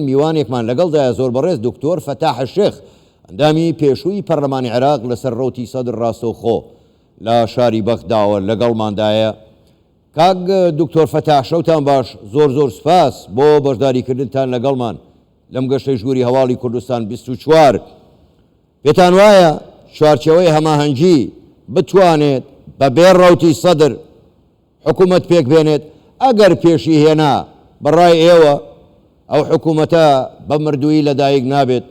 میوانێکمان لەگەڵدایە زۆر بەڕێز دکتۆر فەتاح شێخ ئەندامی پێشووی پەرلەمانی عێراق لەسەر ڕەوتی سەدر ڕاستەوخۆ لە شاری بەغداوە لەگەڵماندایە. کاک دکتۆر فەتاح شەوتان باش، زۆر زۆر سوپاس بۆ بەشداریکردنتان لەگەڵمان لەم گەشتەی ژووری هەواڵی کوردستان 24. پێتان وایە چوارچێوەی هەماهەنگی بتوانێت بەبێ ڕەوتی سەدر حکومەت پێکبێنێت، ئەگەر پێشی هێنا بە ڕای ئێوە ئەو حکومەتە بە مردوویی لەدایک نابێت؟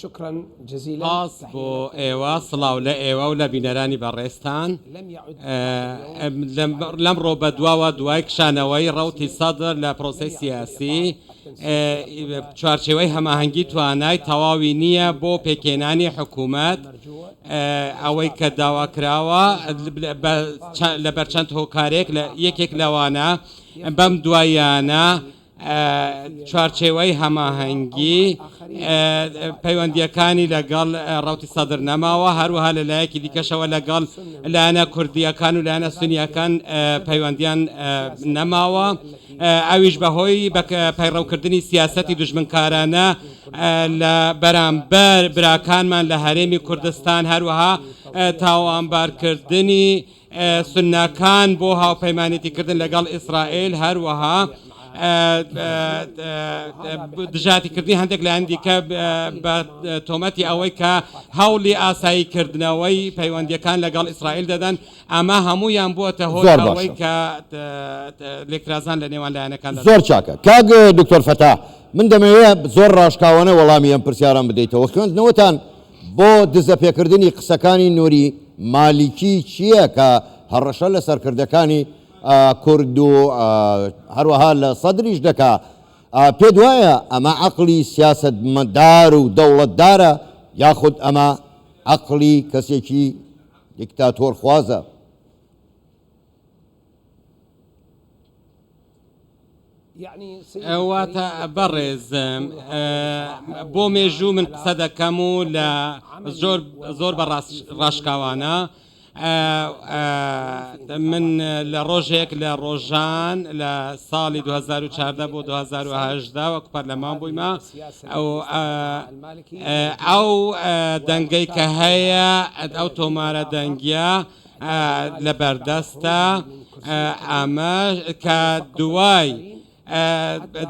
سپاس بۆ ئێوە، سڵاو لە ئێوە و لە بینەرانی بەڕێزتان. لەمڕۆ بەدواوە دوای کشانەوەی ڕەوتی سەدر لە پرۆسەی سیاسی، چوارچێوەی هەماهەنگی توانای تەواوی نییە بۆ پێکهێنانی حکوومەت، ئەوەی کە داواکراوە لەبەر چەند هۆکارێک یەکێک لەوانە بەم دواییانە چوارچێوەی هەماهەنگی پەیوەندییەکانی لەگەڵ ڕەوتی سەدر نەماوە، هەروەها لە لایەکی دیکەشەوە لەگەڵ لایەنە کوردییەکان و لایەنە سونییەکان پەیوەندییان نەماوە. ئەویش بەهۆی پەیڕەوکردنی سیاسەتی دوژمنکارانە لە بەرامبەر براکانمان لە هەرێمی کوردستان، هەروەها تاوانبارکردنی سوننەکان بۆ هاوپەیمانێتیکردن لەگەڵ ئیسرائیل، هەروەها دژایەتیکردنی هەندێک لایەن دیکە بە تۆمەتی ئەوەی کە هەوڵی ئاساییکردنەوەی پەیوەندییەکان لەگەڵ ئیسرائیل دەدەن. ئەمە هەموویان بووەتە هۆی زۆر ئەوەی باشە. کە لێکترازان لە نێوان لایەنەکاندا زۆر دروست چاکە کاک دکتۆر فەتاح من دەمەوێ زۆر ڕاشکاوانە وەڵامی ئەم پرسیارەم بدەیتەوە خوێندنەوەتان بۆ دزەپێکردنی قسەکانی نوری مالیکی چییە کە هەڕەشە لە سەرکردەکانی کورد و هەروەها لە سەدریش دەکا پێت وایە ئەمە عەقڵی سیاسەتمەدار و دەوڵەتدارە یاخود ئەمە عەقڵی کەسێکی دیکتاتۆرخوازە. واتە بەڕێزم بۆ مێژوو من قسە دەکەم و لە زۆر زۆر بە ڕاشکاوانە من لە ڕۆژێک لە ڕۆژان لە ساڵی 2014 بۆ 2010 وەکو پەرلەمان بوویمە ئەو ئەو دەنگەی کە هەیە ئەو تۆمارە دەنگیە لە بەردەستە ئەمە کە دوای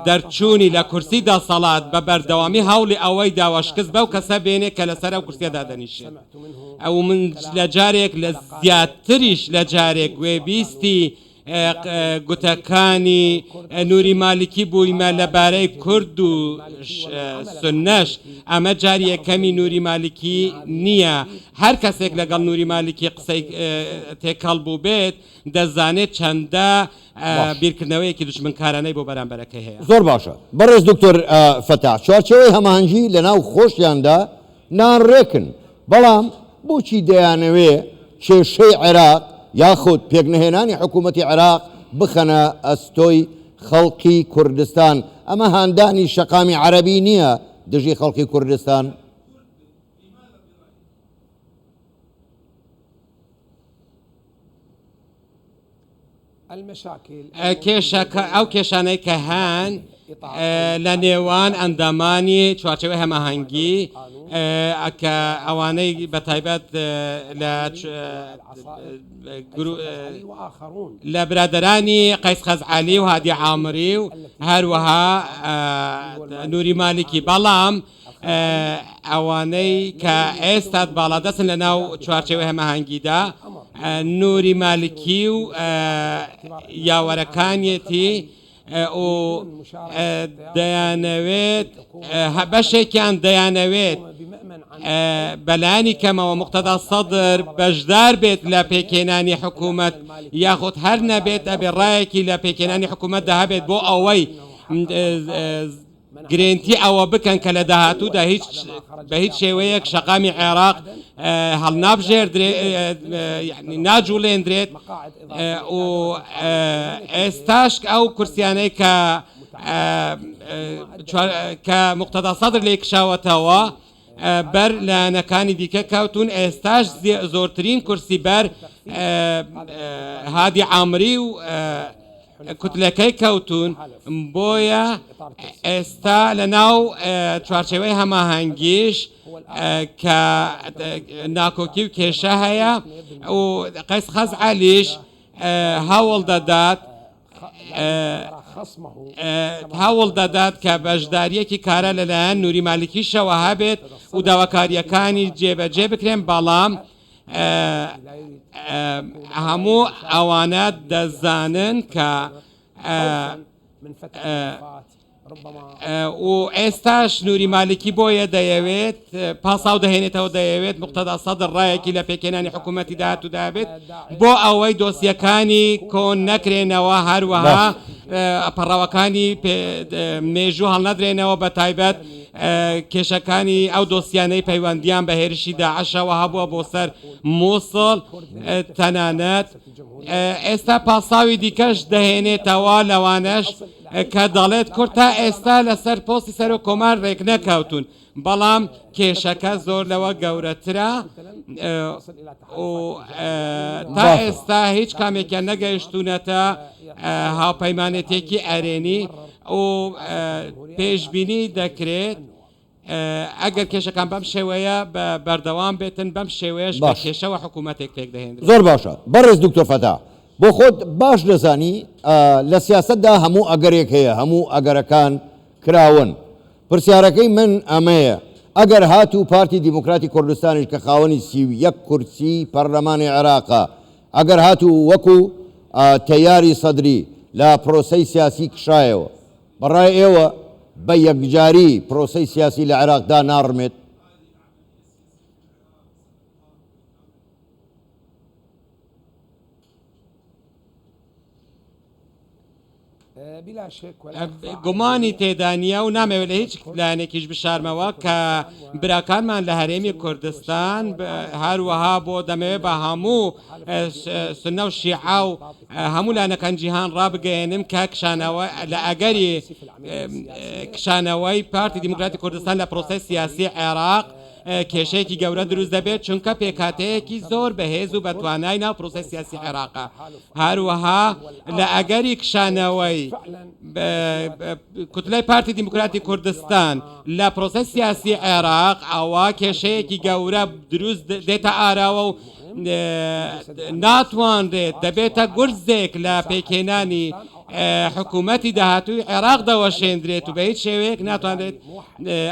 دەرچوونی لە کورسی دەسەڵات بە بەردەوامی هەوڵی ئەوەی داوە شکست بەو کەسە بێنێ کە لەسەر ئەو کورسیە دادەنیشێت ئەو من لە جارێک لە زیاتریش لە جارێک گوێبیستی گوتەکانی نوری مالکی بوویمە لەبارەی کورد و سوننەش، ئەمە جاری یەکەمی نوری مالکی نییە، هەر کەسێک لەگەڵ نوری مالکی قسەی تێکەڵ بووبێت دەزانێت چەندە بیرکردنەوەیەکی دوژمنکارانەی بۆ بەرامبەرەکەی هەیە. زۆر باشە بەڕێز دکتۆر فەتاح، چوارچێوەی هەماهەنگی لەناو خۆشیاندا ناڕێکن، بەڵام بۆچی دەیانەوێ کێشەی عێراق یاخود پێکنەهێنانی حکوومەتی عێراق بخەنە ئەستۆی خەڵکی کوردستان؟ ئەمە هاندانی شەقامی عەرەبی نییە دژی خەڵکی کوردستان؟ کێشەکە ئەو کێشانەی کە هەن لە نێوان ئەندامانی چوارچێوەی هەماهەنگی کە ئەوانەی بە تایبەت لە لە برادەرانی قەیس خەزعەلی و هادی عامری و هەروەها نوری مالکی بەڵام ئەوانەی کە ئێستا باڵادەستن لە ناو چوارچێوەی هەماهەنگیدا نوری مالکی و یاوەرەکانیەتی و دەیانەوێت بەشێکیان دەیانەوێت بەلایەنی کەمەوە مقتەدا سەدر بەشدار بێت لە پێکهێنانی حکوومەت یاخود هەر نەبێت ئەبێ ڕایەکی لە پێکهێنانی حکوومەتدا هەبێت بۆ ئەوەی گرێنتی ئەوە بکەن کە لە داهاتوودا هیچ بە هیچ شێوەیەک شەقامی عێراق هەڵنابژێردرێ یعنی ناجوڵێندرێت و ئێستاش ئەو کورسیانەی کە کە مقتەدا سەدر لێی کشاوەتەوە. بەر لایەنەکانی دیکە کەوتوون، ئێستاش زۆرترین کورسی بەر هادی عامری و کوتلەکەی کەوتوون، بۆیە ئێستا لە ناو چوارچێوەی هەماهەنگیش کە ناکۆکی و کێشە هەیە و قەیس خەزعەلیش هەوڵ دەدات هەوڵ دەدات کە بەشدارییەکی کارا لەلایەن نوری مالکیشەوە هەبێت و داواکارییەکانی جێبەجێ بکرێن، بەڵام هەموو ئەوانە دەزانن کە و ئێستاش نوری مالکی بۆیە دەیەوێت پاساو دەهێنێتەوە دەیەوێت مقتەدا سەدر ڕایەکی لە پێکهێنانی حکوومەتی داهاتوودا هەبێت بۆ ئەوەی دۆسیەکانی کۆن نەکرێنەوە هەروەها پەڕاوەکانی مێژوو هەڵنەدرێنەوە بە تایبەت کێشەکانی ئەو دۆسیانەی پەیوەندیان بە هێرشی داعشەوە هەبووە بۆ سەر مووسڵ تەنانەت ئێستا پاساوی دیکەش دەهێنێتەوە لەوانەش کە دەڵێت کورد تا ئێستا لەسەر پۆستی سەرۆک کۆمار رێکنەکەوتوون، بەڵام کێشەکە زۆر لەوە گەورەترە و تا ئێستا هیچ کامێکیان نەگەیشتوونەتە هاوپەیمانێتیەکی ئەرێنی و پێشبینی دەکرێت ئەگەر کێشەکان بەم شێوەیە بەردەوام بێتن، بەم شێوەیەش بە باش. کێشەوە حکوومەتێک پێکدەهێنرێت. زۆر باشە بەڕێز دکتۆر فەتاح، بۆ خۆت باش دەزانی لە سیاسەتدا هەموو ئەگەرێک هەیە، هەموو ئەگەرەکان کراوەن. پرسیارەکەی من ئەمەیە، ئەگەر هاتوو پارتی دیموکراتی کوردستانیش کە خاوەنی 31 کورسیی پەرلەمانی عێراقە، ئەگەر هاتوو وەکو تەیاری سەدری لە پرۆسەی سیاسی کشایەوە، بە ڕای ئێوە بە یەکجاری پرۆسەی سیاسی لە عێراق داناڕمێت؟ گومانی تێدا نییە و نامەوێت لە هیچ لایەنێکیش بشارمەوە کە براکانمان لە هەرێمی کوردستان هەروەها بۆ دەمەوێت بە هەموو سنە و شیعە و هەموو لایەنەکان جیهان ڕابگەیەنم کە کشانەوە لە ئەگەری کشانەوەی پارتی دیموکراتی کوردستان لە پرۆسەی سیاسی عێراق کێشەیەکی گەورە دروست دەبێت چونکە پێکهاتەیەکی زۆر بەهێز و بەتوانای ناو پرۆسەی سیاسی عێراقە هەروەها لە ئەگەری کشانەوەی کوتلەی پارتی دیموکراتی کوردستان لە پرۆسەی سیاسی عێراق ئەوە کێشەیەکی گەورە دروست دێتە ئاراوە و ناتوانرێت دەبێتە گورزێک لە پێکهێنانی حکوومەتی داهاتووی عێراق دەوەشێندرێت و بە هیچ شێوەیەک ناتوانرێت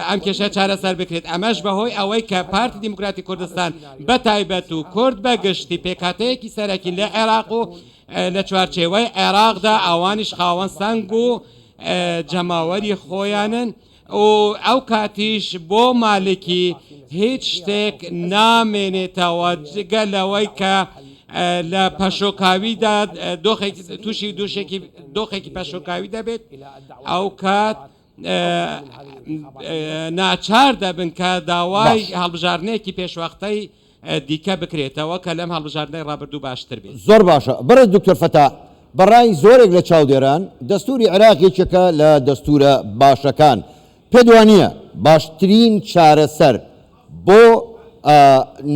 ئەم کێشە چارەسەر بکرێت ئەمەش بەهۆی ئەوەی کە پارتی دیموکراتی کوردستان بە تایبەت و کورد بە گشتی پێکهاتەیەکی سەرەکی لە عێراق و لە چوارچێوەی عێراقدا ئەوانیش خاوەن سەنگ و جەماوەری خۆیانن. و ئەو کاتیش بۆ مالکی هیچ شتێک نامێنێتەوە جگە لەوەی کە لە پەشۆکاویدا دۆخێک تووشی دوشێکی دۆخێکی پەشۆکاوی دەبێت ئەو کات ناچار دەبن کە داوای هەڵبژاردنێکی پێشوەختەی دیکە بکرێتەوە کە لەم هەڵبژاردنەی ڕابردوو باشتر بێت. زۆر باشە بەڕێز دکتۆر فەتاح، بەڕای زۆرێک لە چاودێران دەستوری عێراق یەکێکە لە دەستورە باشەکان، پێت وانییە باشترین چارەسەر بۆ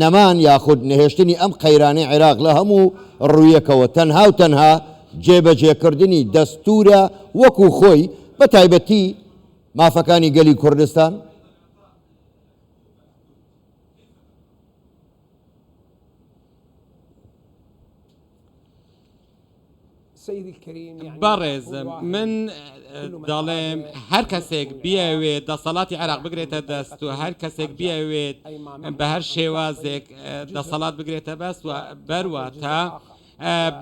نەمان یاخود نەهێشتنی ئەم قەیرانەی عێراق لە هەموو ڕوویەکەوە تەنها و تەنها جێبەجێکردنی دەستورە وەکو خۆی بە تایبەتی مافەکانی گەلی کوردستان؟ بەڕێزم من دەڵێم هەر کەسێک بیەوێت دەسەڵاتی عێراق بگرێتە دەست و هەر کەسێک بیەوێت بە هەر شێوازێک دەسەڵات بگرێتە بەست و بەرواتە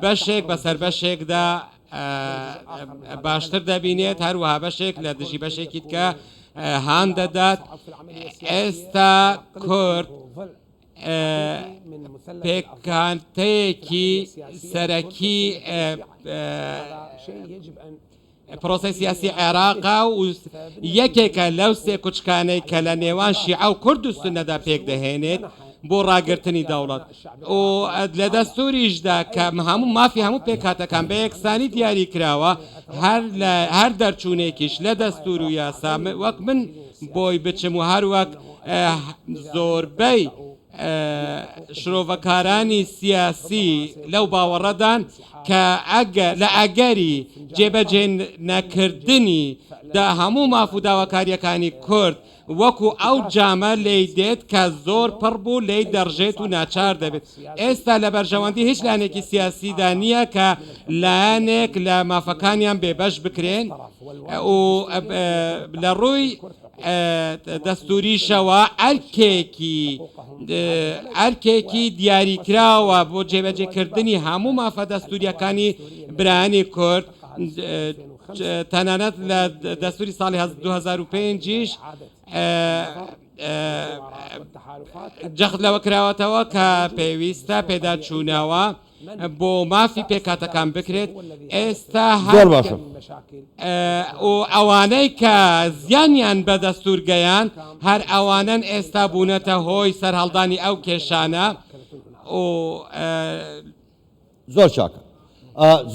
بەشێک بەسەر بەشێکدا باشتر دەبینێت، هەروەها بەشێک لە دژی بەشێکی دیکە هان دەدات. ئێستا کورد پێکهاتەیەکی سەرەکی پرۆسەی سیاسی عێراقە و یەکێکە لەو سێ کوچکانەی کە لە نێوان شیعە و کورد و سوننەدا پێکدەهێنێت. بۆ ڕاگرتنی دەوڵەت و لە دەستوریشدا کە هەموو مافی هەموو پێکهاتەکان بە یەکسانی دیاری کراوە هەر لە هەر دەرچوونێکیش لە دەستور و یاسا وەک من بۆی بچم و هەر وەک زۆربەی شرۆڤەکارانی سیاسی لەو باوەڕەدان کە ئەگەر لە ئەگەری جێبەجێ نەکردنی دا هەموو ماف و داواکارییەکانی کورد وەکو ئەو جامە لێی دێت کە زۆر پڕ بوو لێی دەڕژێت و ناچار دەبێت. ئێستا لە بەرژەوەندی هیچ لایەنێکی سیاسیدا نییە کە لایەنێک لە مافەکانیان بێبەش بکرێن و لە ڕووی دەستوریشەوە ئەرکێکی ئەرکێکی دیاریکراوە بۆ جێبەجێکردنی هەموو مافە دەستوریەکانی برایانی کورد تەنانەت لە دەستوری ساڵی 2005یش جەخت لەوە کراوەتەوە کە پێویستە پێداچوونەوە بۆ مافی پێکهاتەکان بکرێت ئێستا زۆر باشە. و ئەوانەی کە زیانیان بە دەستور گەیاند هەر ئەوانەن ئێستا بوونەتە هۆی سەرهەڵدانی ئەو کێشانە و. زۆر چاکە.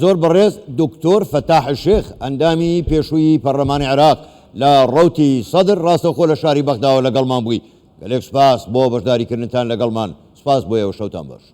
زۆر بەڕێز دکتۆر فەتاح شێخ ئەندامی پێشووی پەرلەمانی عێراق لە ڕەوتی سەدر ڕاستەوخۆ لە شاری بەغداوە لەگەڵمان بووی. گەلێک سوپاس بۆ بەشداریکردنتان لەگەڵمان. سوپاس بۆ ئێوە شەوتان باش.